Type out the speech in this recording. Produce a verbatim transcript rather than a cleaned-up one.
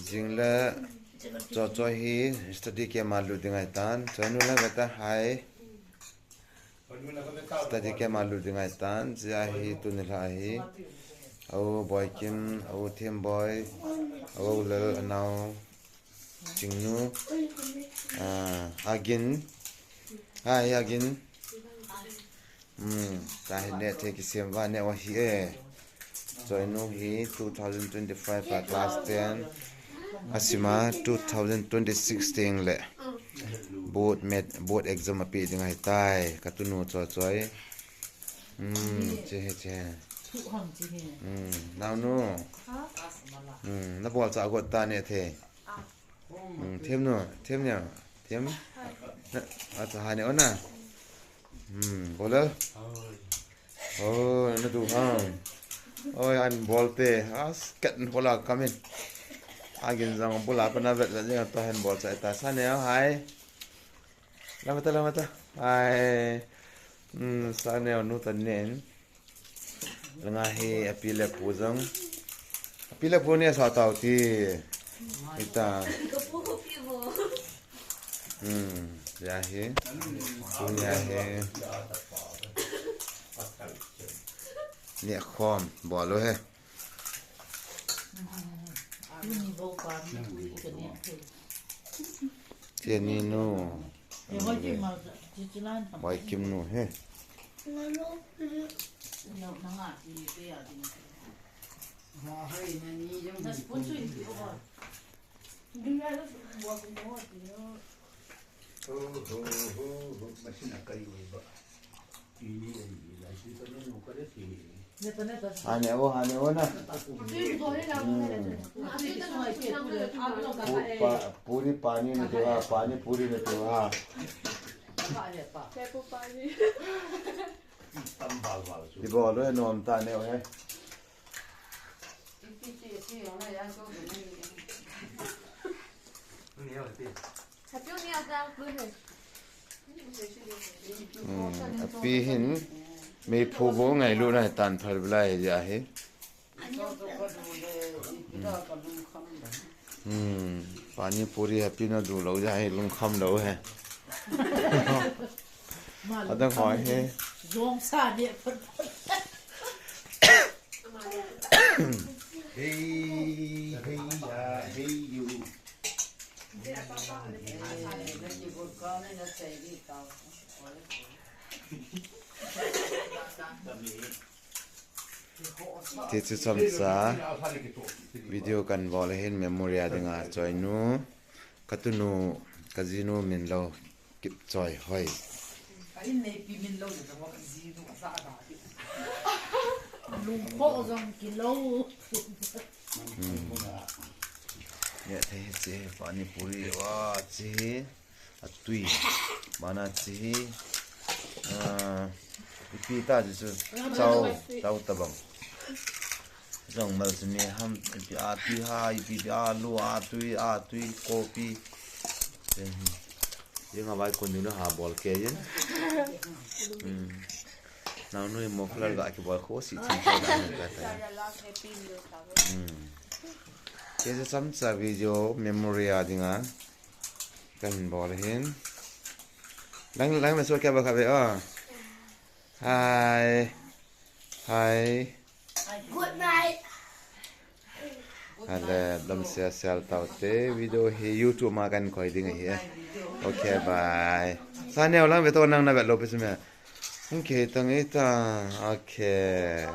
Jing le Choichoi hi study camp a lut ding ahitan. Choinu le Veta hai. Study camp a lut ding ahitan. Jia hi tuni lha hi. Au Boikim, au Themboi, au Lal, anao Chingnu, ah, Agin. Hai, Agin. Hmm, tahi neh thei kisem va neh u ahi e. Choinu hi two thousand twenty-five a class ten. Asima two thousand twenty-six teng le board met, board exam ape ding ahitai. Katunu Choichoi. Hmm, che he, che he. Hmm, naonu. Hmm, nabolcha got ta neh thei. Hmm, them nu, them nia, them. Na, acha ha neh u na. Hmm, bol o. Oh, nadu ham. Oi, ahin bol te. As kat hola kamin. Agin jang bula pana vet vet jing to ahin bolcha ta. Sa neh o hai. Lamata, lamata. Hai. Hmm, sa neh o nu ta nen. Langa hi api le pu jong. Api le pu neh sa tau ti. Ita. Hmm, ya hi. Pu ya hi. Neh khom, bol o he. Tuni bou pa mi pui ka neh thei. Teni nu. Boikim nu he. Ha neh o, ha neh o na. Hmm. Pu-, pa-, puri pani neh tiu ham, pani puri neh tiu ham. Ibol o he, nom tah neh o he. Hmm, api hin meiphu bou ngailutna ahitan, phalbi lai ahi. Hmm, pani puri api nadu lou jeh a hi lungkham lou he. Adang ho hi. Jong sa neh phot. Hey, hey, ya, hey, you. Ti chu chomcha video kan bol ahin, memory a dinga Choinu, katunu, kajinu Minlou Kipchoihoi. Ka in neipi Minlou le ka jinu a sa da ti. Lungkho jong kilou. Hmm. Neh thei che pani puri va che. Atui. Bana che hi. Ah, ipi ta chu chu. Chao, chao tabang. Jong mal chu mi ham, ipi a tui ha, ipi, ipi a lu, a tui, a tui, kopi. Jeng a vai kon ding le ha bol kei in. Hmm. Naonu hi muffler ga kibol kho si chin ko da ka ta. Hmm. Kei chu chomcha video memory a dinga. Kan bol ahin. Lang, lang na so kya ba kha ve, oh. Hi. Hi. Good night. Ale, dam sia sial tau te, video hi YouTube ma kan koi ding ahi e. Okay, bye. Sa neo lang ve to, nang na ve lou pi sum e. Okay, tang e ta. Okay.